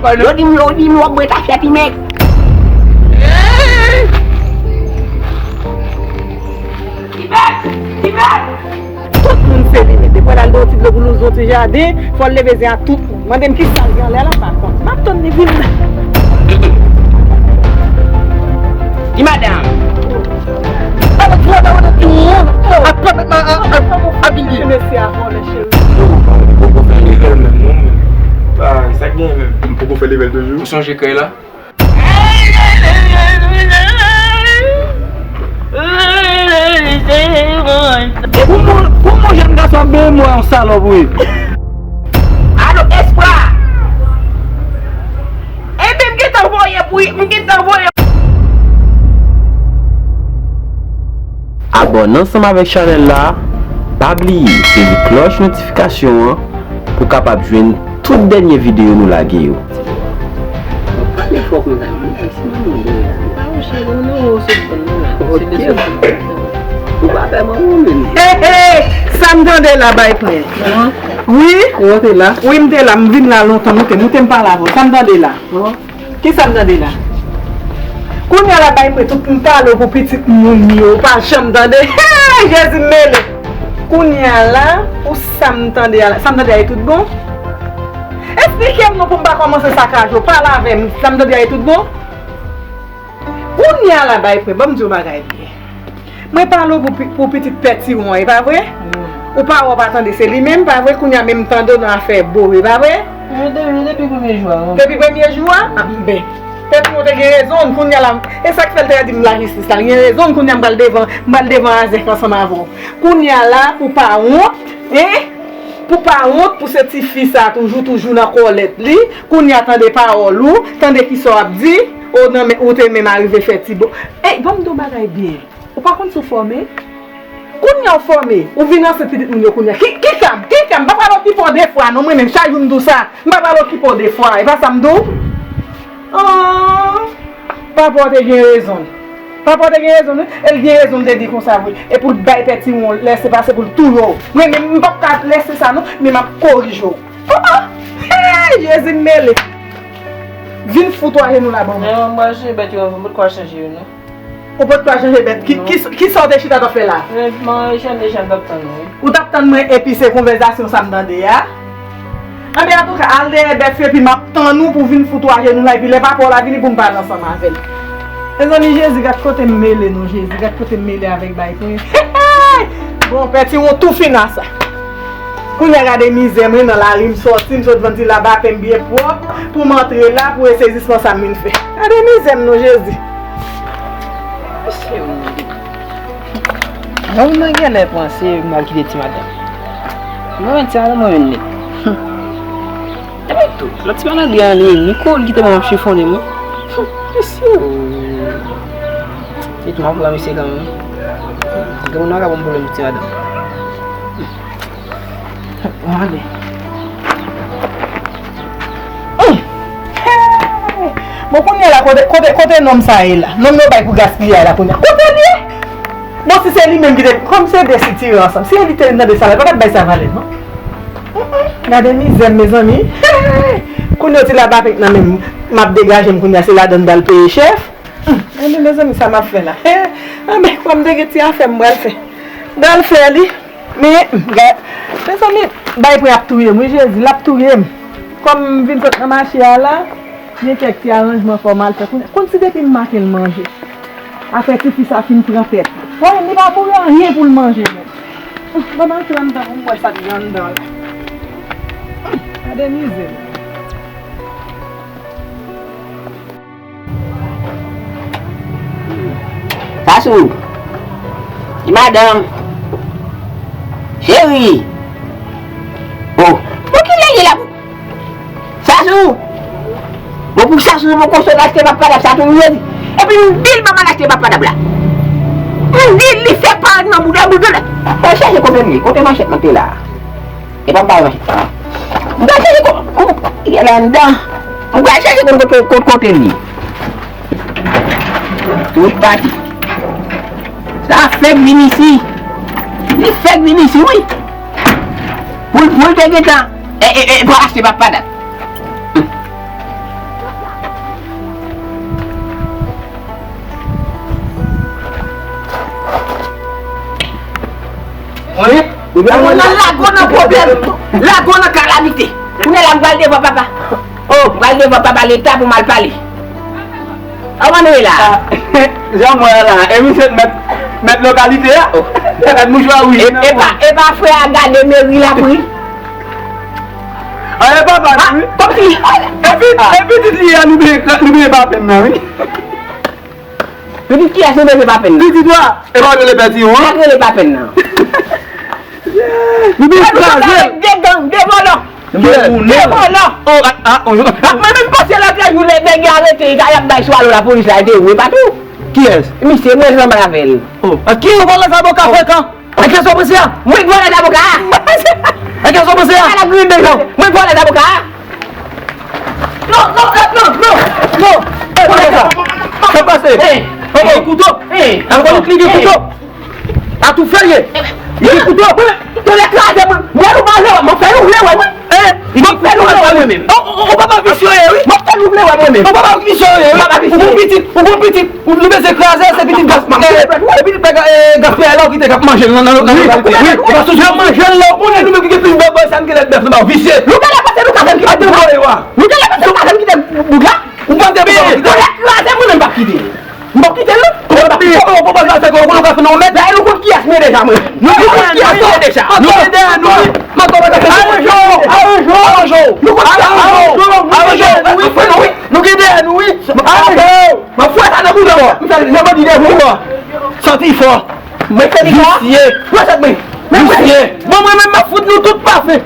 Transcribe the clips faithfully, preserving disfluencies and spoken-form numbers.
Yo di m, yo di m w ap bwè tafya ti mèg. Ti mèg! Ti mèg! Tout moun se li menm. Depi w al ba yon ti dlo pou louze yon ti jaden, fò l leve zen ak tout moun. Mande m kisa l gen anlè a, l ap pa konn. M ap tann li vin. Di madanm. Alò, vwala, vwala, tou, ap pèmèt a, a, a, a vin di. Mesye a vòlè, cheri. Yo, m poko fè erè menm, non, men. Ah, sa k genyen menm? M poko fè level toujou. Ou sonje kay la? Kòman, kòman jèn gason ap benyen mwen yon salòp, wi? Alo, Espwa! Ebyen, m gentan voye pou, m gentan voye. Abòne ansanm avèk chanèl la, pa bliye sezi klòch notifikasyon an pou w kapab jwenn tout dènye videyo nou lage yo. Pale fò konsa, mwen, si mwen mande la. Pa yon cheri, ou nan ou sot ban nan la. Se de sot ban nan. Ou pa fè ban mwen menm. Hey, hey! Sa m tande la, bay plen. Wi? Ou te la? Wi, m te la. M vin la lontan, moute, moute, m pale avè w. Sa m tande la? Kisa m tande la? Kounye a la, bay plen, tout m pale w pou pitit moun yo, ou pa janm tande. Hey, Jezi m mele. Kounye a la, pou sa m tande a la, sa m tande a e tout bon? Esplike m non pou m pa kòmanse sakaje w. Pale avè m, sa m tande a e tout bon? Kounye a la, bay plen, ban m di w bagay byen. Mwen pale w pou pi-, pou pitit Pè Tiwon an, e pa vre? Ou pa wè, w pa tande, se li menm, pa vre? Kounye a menm m tande w nan afè bo, e pa vre? Depi, depi premye jou a, non. Depi premye jou a? Ah, ben. Pè Tiwon te gen rezon l, kounye a la, e sa k fè l te di m lajistis la, l gen rezon l, kounye a m pral devan, m pral devan Azèk ansanm avè w. Kounye a la, pou pa wont, en? Pou pa wont, pou se tifi sa toujou, toujou nan kòlèt li, kounye a tande pawòl ou, tande kisa w ap di, o nan men, ou te menm arive fè ti bo. Ey, ban m di w bagay byen. Ou pa konn si w fòme? Kounye a w fòme, ou vin ansent pitit moun yo kounye a. Ki, ki ka m, ki ka m, m pa pral okipe w de fwa non, mwen menm, chak jou m di w sa, m pa pral okipe w de fwa, e pa sa m di w? An, papa w te gen rezon l. Papa w te gen rezon l, wi, e l gen rezon l te di konsa vre. E pou l bay Pè Tiwon lèsepase pou l touye w. Mwen menm, m p ap ka lèse sa non, men m ap korije w. Oh, oh! Hey, Jezi m mele! Vin fout ou ajenou la ban mwen. Non, mwen chanje bèt yo, mwen pa t kwa chanje yo non. Ou pa t kwa chanje bèt? Ki, ki, ki sa w te chita t ap fè la? Mwen, mwen chanje chan t ap tann mwen. Ou t ap tann mwen epi se konvèsasyon sa m tande a? Anben, antouka, al dèyè bèt yo epi m ap tann ou pou w vin fout ou ajenou la epi lè papa w la vini pou m pale ansanm avè l. Mezanmi, Jezi, gad kote m mele non, Jezi, gad kote m mele avèk bay plen. Bon, Pè Tiwon tou fin a sa. Kounye a gade mizè mwen nan lari, m sòti, m sot vann ti labapen m byen pwòp pou m antre la pou resezisman sa m vin fè. Gade mizè m non, Jezi. Mesye, mwen genlè panse m al kite ti madanm. Mwen menm ti madanm mwen menm nèt. Epi tou, lòt ti malandren an li menm, li kò li kite mwen ap chifonnen mwen. Mesye, se tou m ap pran mesye kanmenm. Granmoun nan ka ban m pwoblèm pou ti madanm. Gade. Bon, kounye a la, kote, kote, kote nonm sa ye la? Nonm yo bay pou gaspiyay la kounye a. Kote l ye? Bon, si se li menm ki te, kòm se de si tire ansanm, si li te nan de sa la, li pa t ap bay sa valè non. Gade mizè m, mezanmi. Kounye a ti labapen k nan men m, m ap degaje m kounye a, se ladan l pral peye chèf. Anben, mezanmi, sa m ap fè la? Anben, kòm m te gen ti afè m pral fè. M pral fè li. Men, gad, mezanmi, bay plen ap touye m, wi, Jezi, l ap touye m. Kòm m vin sot nan mache a la, gen kèk ti aranjman fò m al fè. Konn, konn si depi m make l manje. Afè tifi sa fin pran tèt. Mwen, li pa boure anyen pou l manje menm. Ban m antre anndan pou m wè sa k gen anndan la. Gade mizè. Sasou. Ti madanm. Cheri. Oh. Bon, kilè l ye la? Sasou. Bon, pou Sasou, bon, konsa l achte pap padap sa tou, wi. Epi m di l pa pral achte pap padap la. M di l li fè pa nan bouda bouda. Al chèche kote l ye. Kote manchèt mwen te la? E pa m pa yon. M pral chèche ko-, ko-, li la anndan. M pral chèche kote, kote, kote, kote li. Tout pati. Sa fèk vin isi. Li fèk vin isi, wi. Pou, pou l te gentan, e, e, e, pou achte pap padap. Nan lago nan pwoblèm, lago nan kalamite. Kounye a la m pral devan papa. Oh, m pral devan papa leta pou m al pale. Kòman nou ye la? Jan m wè la, e misye mèt, mèt lokalite a. Mèt mouchwa wouj. E pa, e pa frè a gade meri l ap ri. A, e papa nou wi. Kòmsi. E pi, e pitit li a nou byen, nou byen pa penn nan wi. Pitit kiyès nou byen pa penn nan? Pitit ou a. E pa w rele pèti ou an? Sa k rele pa penn nan? Nou byen kraze. De gang, de vòlò. De vòlò. Oh, a, a, oh, yo. Mwen menm panse lòt jou lè nèg yo arete, y ap bay swalo lapolis la, te wè patou. Kiyès? Misye, mwen janm avè l. Oh, a ki yo vòlò sa boka frekan? Ak kiyès w panse a? Mwen vòlò zaboka a. Ak kiyès w panse a? Ala gri de yo. Mwen vòlò zaboka a. Non, non, non, non, non, non. Sa pase? Li gen kouto. Alkòlik li gen kouto. Atoufè l ye. Li gen kouto. Tande kraze mwen. Mwen ou pa vle wè, mwen fè nou vle wè mwen. Mwen fè nou vle wè mwen menm. Ou papa visye wi. Mwen fè nou vle wè mwen menm. Ou papa visye wi. Ou bon pitit, ou bon pitit. Ou nou bezwen kraze, se pitit gas, e pitit pè, e, gaspiyay la ou kite k ap manje l nan, nan, nan, nan, wi, wi, paske si w ap manje l la, ou konnen nou menm ki gen plis bèf, sa n gen lèt bèf nan ba w visye. Nou genlè pase nou ka fè l ki pa t antre wa. Nou genlè pase nou ka fè l kite boug la. Ou pa te peye. Ou lè kraze mwen menm m p ap kite. M p ap kite l non. Ou p ap kite. Ou konprann sa fè ke ou konn ou ka fè nan yon mèt. Dayè nou konn kiyès mwen deja mwen. Nou konn kiyès mwen deja. Nou gen dèyè nou wi. Aranjou, aranjou, aranjou. Nou konn kiyès mwen. Aranjou, aranjou. Nou gen dèyè nou wi. Aranjou. M ap fouye sa nan bouda w. M fè nan bandi devan w. Santi fò. Mwen fè li la. Visye. Mwen sot mwen. Visye. Bon, mwen menm m ap fout nou tout pafen.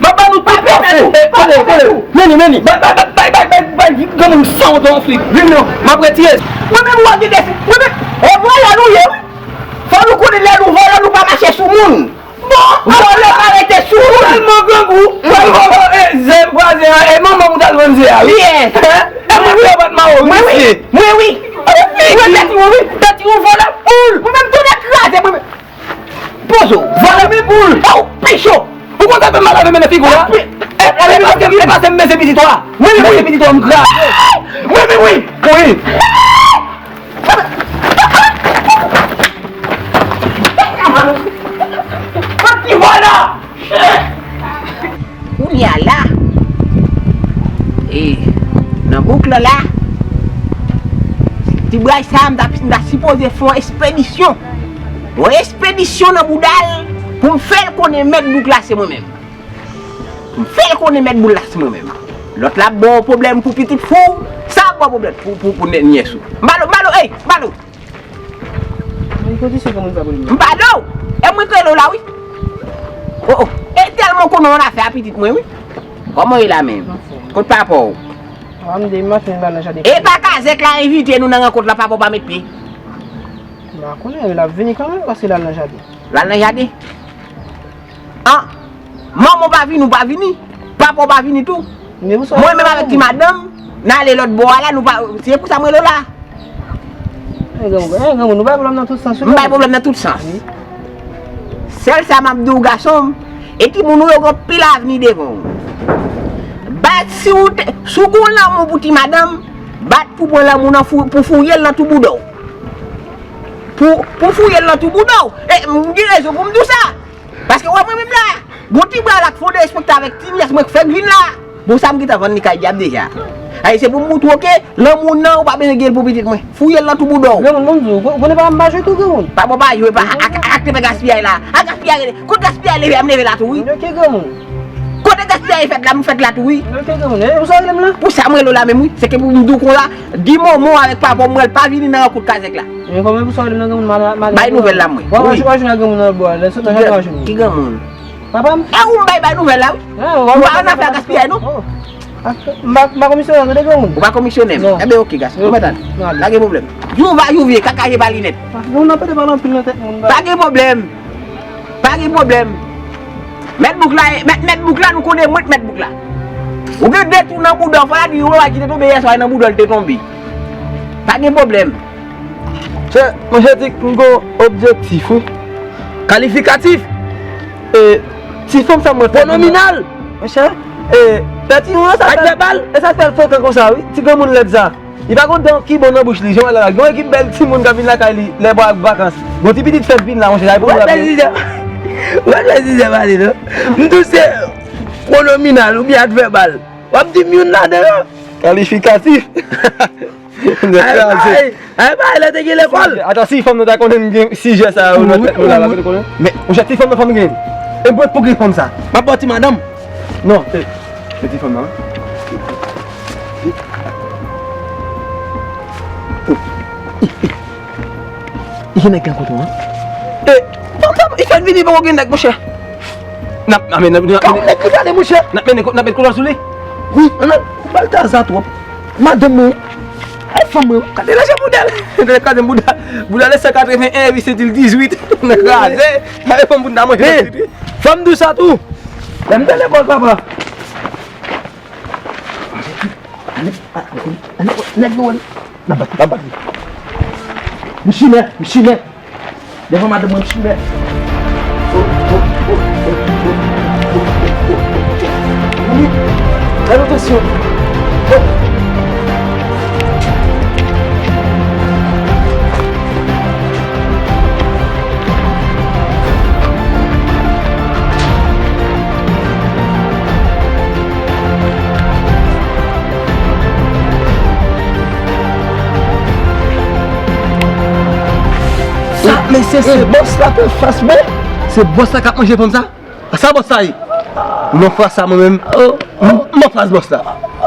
M ap ba nou tout pafen. Kole, kole. Meni, meni. Bay, bay, bay, bay, bay, bay, bay, granmoun sanwont yon flit. Vin non. M ap retire. Mwen menm w ap gade. Mwen menm. E vòlò nou ye wi. Fò nou konnen lè nou vòlò nou pa mache sou moun. Bon, vòlò pa rete sou ou. Ou tèlman grangou, ou al vann, e, ze vwazen an, e manman w t al vann ze a wi. Yes. Hein? E mwen wi yo bat mawo wi. Mwen wi. Mwen wi. Mwen tèt ou wi. Tèt ou vòlò. Boul. Mwen menm tou nèt kraze mwen menm. Pozo. Vòlò men boul. E ou picho. Ou konn sa fè mal avè men nan figi w la? E, e, e paske, e paske m mese pitit ou a. Mwen wi. Mese pitit ou a m kraze. Mwen wi. Wi. Kounye a la, e, nan bouk lan la, ti bray sa a, m ta, m ta sipoze fè yon espedisyon. Yon espedisyon nan bouda l pou m fè l konnen mèt bouk la se mwen menm. M fè l konnen mèt boul la se mwen menm. Lòt la ap ba w pwoblèm pou pitit fou, sa ap ba w pwoblèm pou, pou, pou nè-, nyès ou. M ba l ou, m ba l ou, ey, m ba l ou. Mwen kote se kòman sa pou li? M ba l ou. E mwen k rele w la wi. O, o. E tèlman w konnen yon afè a pitit mwen wi. Kòman w ye la menm? Kot papa w? A m de maten m al nan jaden. E pa kazèk la envite nou nan rankont la, papa w pa met pye? M pa konnen, l ap vini kanmenm paske l al nan jaden. L al nan jaden? An, manman w pa vini, ou pa vini. Papa w pa vini tou. Mwen menm avèk ti madanm, n ale lòt bò a la, nou pa, se pou sa m rele w la. Gen granmoun, gen granmoun, nou bay pwoblèm nan tout sans wi. M bay pwoblèm nan tout sans. Wi. Sèl sa m ap di w gason m, e timoun ou yo gen anpil avni devan w. Bat si w te, si w gen yon lanmou pou ti madanm, bat pou pran lanmou nan fou, pou fouye l nan tou bouda w. Pou, pou fouye l nan tou bouda w. E m gen rezon pou m di w sa. Paske w wè mwen menm la, gon ti bra la k fon derespekte avèk ti nyès mwen k fèk vin la. Bon, sa m gentan vann li kay dyab deja. Ay, se pou m moutre w ke lanmou nan ou pa bezwen gen l pou pitit mwen. Fouye l nan tou bouda w. Granmoun, bon, di w, konnen pa m pa jwe tou, granmoun. Papa w pa jwe, pa ak, ak, ak te fè gaspiyay la. Ak gaspiyay rele. Kot gaspiyay leve a, m leve la tou wi. Ok, granmoun. Kote gaspiyay fèt la, m fèt la tou wi. Ok, granmoun. E pou sa w rele m la? Pou sa m rele w la menm wi. Se ke pou m di w konsa, di manman w avèk papa w mwen pa vini nan rankont kazèk la. Men kòman pou sa w rele m nan granmoun mal, mal. Bay nouvèl la mwen. W ap jwenn granmoun nan bò a, lè sot nan jaden w ap jwenn. Ki granmoun? Papa m. E ou m bay, bay nouvèl la wi. Ou pa nan afè gaspiyay non. M pa, m pa komisyonè, tande granmoun. Ou pa komisyonè m? Non. Enben ok gason. Ou mèt ale. Pa gen pwoblèm. Jouva, jouvye, kaka je pa linèt. Granmoun nan pede pale anpil nan tèt moun. Pa gen pwoblèm. Pa gen pwoblèm. Mèt bouk la, mèt, mèt bouk la, nou konnen mwen k mèt bouk la. Ou gen de twou nan bouda w, fò la di, wè ki te tonbe yèswa nan bouda l te tonbe. Pa gen pwoblèm. Chè, monchè Tik, m gon objektif wi. Kalifikatif. E, ti fanm sa mwen fè. Pwonominal. Monchè, e, pèti yon sa fè. Advèbal. E sa fè l frekan konsa wi. Ti granmoun lèd sa. Li pa konn tan ki bon nan bouch li, jan w wè la, gen yon ekip bèl timoun k ap vin lakay li lè bò ak vakans. Gon ti pitit fèt vin la, monchè, sa e pou nou la. Ou pa t fè sizè pale non. M tou se pwonominal oubyen advèbal. W ap di m youn ladan yo. Kalifikatif. Nèg kraze. Ay, ay, lè te gen lekòl. Ata si fanm nan ta konnen m gen sijè sa yo nan tèt mwen la, la, konnen. Men, monchè, ti fanm nan fanm gen. E bwèt pou gen fanm sa. M ap bò ti madanm. Non, e, e ti fanm nan. Li gen nèg nan kote w, an? E, fanm sa, li fèk vini, poko gen nèg, monchè. N ap, n ap, n ap, n ap, Kòm nèg ki pale, monchè. N ap mennen, n ap met kontwòl sou li. Wi, an, an, ou Baltaza twòp. Madanm mwen, ay, fanm mwen, gade lajè bouda l. Gade bouda, bouda l san katreven en, epi sentil dizuit. Nan kraze. Gade fanm pou n ta manje. Fanm dous sa tou. Lè m te lekòl, papa. Ane, ane, nèg nou wè l. N ap bat, n ap bat li. M chimè, m chimè. Devan madanm mwen, m chimè. Ane, fè nou tansyon. Sa, mesye, se bòs la k anfas mwen. Se bòs la k ap manje fanm sa? Sa bòs sa ye? Non, fwa sa mwen menm. M, m anfas bòs la.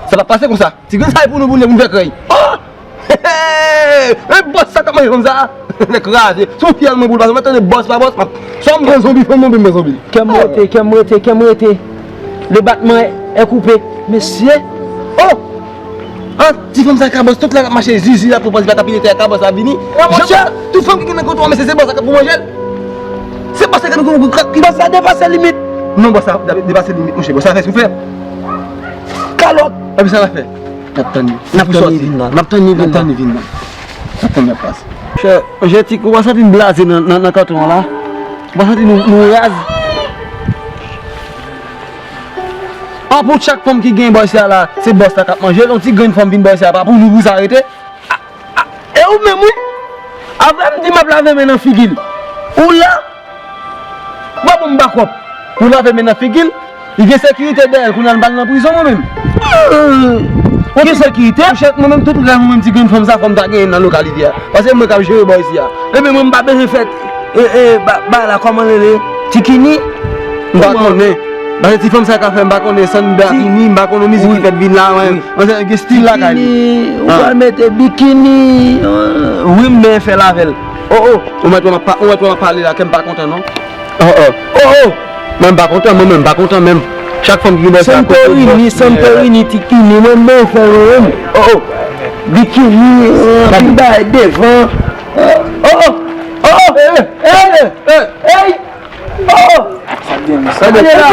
Sa p ap pase konsa. Ti grenn sa ye pou nou boule, pou nou fè krèy. Oh! E bòs sa k ap manje fanm sa? Nèg kraze. Se yon fyèl mwen boule, paske mwen tande bòs pa bòs, m ap, swa m pran zonbi, fanm mwen, m pran zonbi. Kè m rete, kè m rete, kè m rete. Le batman è koupe. Mesye. Oh! An, ti fanm sa ka bòs, tout la k ap mache zizi la pou pran li pa t ap pile tè a ka bòs la vini. Jan tout fanm ki gen nan kontwòl, mesye, se bòs la k ap pou manje l. Se bòs la k ap pou, pou, pou, bòs la depase limit. Non, bòs la depase limit, monchè, bòs la fè soufè. Kalòt. Epi sa l ap fè? N ap tann li. N ap tann li vin la. N ap tann li vin la. N ap tann li vin la. N ap tann li ap pase. Chè, Jetik, ou pa santi n blaze nan, nan, nan kanton an la? Ou pa santi nou, nou raz? An pou chak fanm ki gen bò isi a la, se bòs la k ap manje l, yon ti grenn fanm vin bò isi a, pa pou nou pou sa rete. A, a, e ou menm wi. Apre m di m ap lave men nan figi l. Ou la, w ap ban m bakòp pou lave men nan figi l. Li gen sekirite dèyè l, kounye a l pa nan prizon mwen menm. Ou gen sekirite? Monchè, mwen menm tout rèv mwen menm ti grenn fanm sa fò m ta genyen nan lokalite a. Paske mwen k ap jere bò isi a. Ebyen mwen m pa bezwen fè, e, e, ba, ba la kòman rele? Tikini? M pa konnen. Paske ti fanm sa ka fè m pa konnen Sandra Kini, m pa konnen mizik ki fèt vin la, mwen. Mwen gen stil lakay li. Ou pral mete bikini. Wi, m benyen fè l avè l. Oh, oh. Ou mèt wè m ap pa, ou mèt wè m ap pale la, kè m pa kontan non. Oh, oh. Oh, oh. Mwen m pa kontan, mwen menm m pa kontan menm. Chak fanm ki gen bèl sa kote Santorini, Santorini, Tikini, mwen m benyen fè mwen menm. Oh, oh. Bikini, anpil bagay devan. Oh, oh. Oh, oh. Hey, hey, hey. Oh! Sa gen la.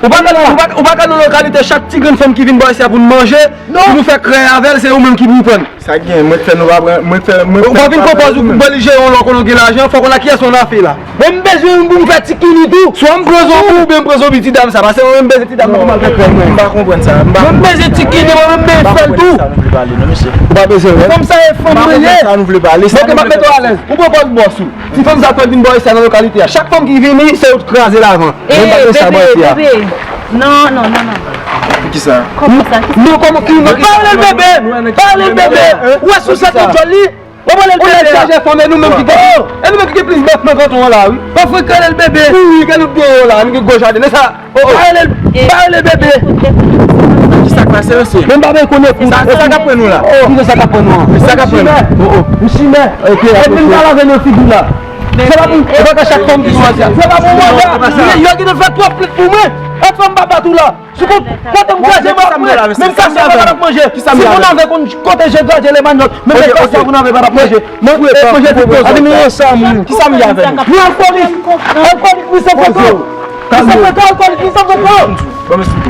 Ou pa ka, ou pa, ou pa ka nan lokalite chak ti grenn fanm ki vin bò isi a pou n manje, pou nou fè krèy avè l, se ou menm ki pou pran. Sa gen, mwen fè nou pa pran, mwen fè, mwen fè. Ou pa vin konpòz ou bèl jere yon lò konnen w gen lajan, fòk w la kiyès ou nan afè la. Mwen m bezwen yon pou m fè tikini tou. Swa m pran zon pou oubyen m pran zon ti dam sa, paske mwen m bezwen ti dam nan pou m al fè krèy mwen. M pa konprann sa. Mwen m bezwen tikini, mwen m bezwen fè l tou. Ou pa bezwen wè. Fanm sa e fanm mwen ye. Sa nou vle pale. Mwen ke m ap mete w alèz. Ou pran pòz bòs ou. Ti fanm sa fè l vin bò isi a nan lokalite a. Chak fanm ki vini, se yo t kraze l avan. Mwen m pa gen sa bò isi a. Bebe, bebe. Non, non, non, non. Poukisa? Kòman sa? Kisa? Non, kòman ki non? Pa rele l bebe! Pa rele l bebe! Ou wè sou sèt yon djòl li? Ou rele l bebe? Ou nèg chaje fanm e nou menm ki gen, e nou menm ki gen plis bèf nan kanton an la, wi. Pa fè rele l bebe. Wi, wi, ke nou t gen yo la, nou gen gwo jaden. E sa, Oh, oh. Pa rele l, pa rele bebe. Ki sa k pase, mesye? Men m pa bezwen konnen pou. Sa, sa k ap pran nou la? Ki sa k ap pran nou an? Sa k ap pran nou? Oh, oh. M chimè. Epi m ka lave nan figi w la. Se pa pou, se pa pou chak fanm ki sou a. Se pa pou mwen la. Yo ki te fè twòp plit pou mwen. Èske m pa bat ou la? Sou kote, kote m kraze m ap manje. Menm sa se mwen pa t ap manje. Si moun avè konn kote je gade le manyòk. Menm le kòs sa moun avè pa t ap manje. Mwen, mwen, mwen, manje ti pozo. Adi, men yon sa moun. Ki sa m gen avè nou? Mwen alkòlik. Alkòlik, mwen san foto. Mwen san foto, alkòlik, mwen san foto.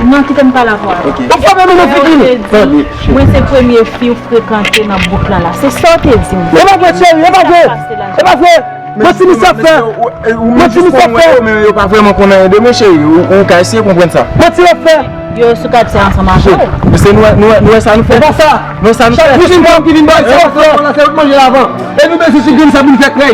Non, kite m pale avè w. Ou frape mwen nan figi. Mwen se premye fi w frekante nan bouk la la. Se sa w te di m. E pa vre, cheri, e pa vre. E pa vre. Manti misye ap fè. Manti misye ap fè. Men yo pa vrèman konn anyen de mwen, cheri. Ou, ou ka eseye konprann sa. Manti l ap fè. Yo sou katye ansanm avè w. Mesye, nou wè, nou wè, nou wè sa nou fè? Se pa sa. Nou wè sa nou fè? Chak jou se yon fanm ki vin bò isi a, se yon fanm la, se yo k manje l avan. E nou bezwen sou grenn sa pou n fè krèy.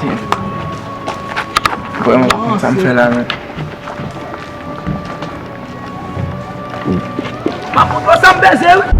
Damn. Vrèman, pa konn sa m fè la, men. M ap montre w sa m peze, wi.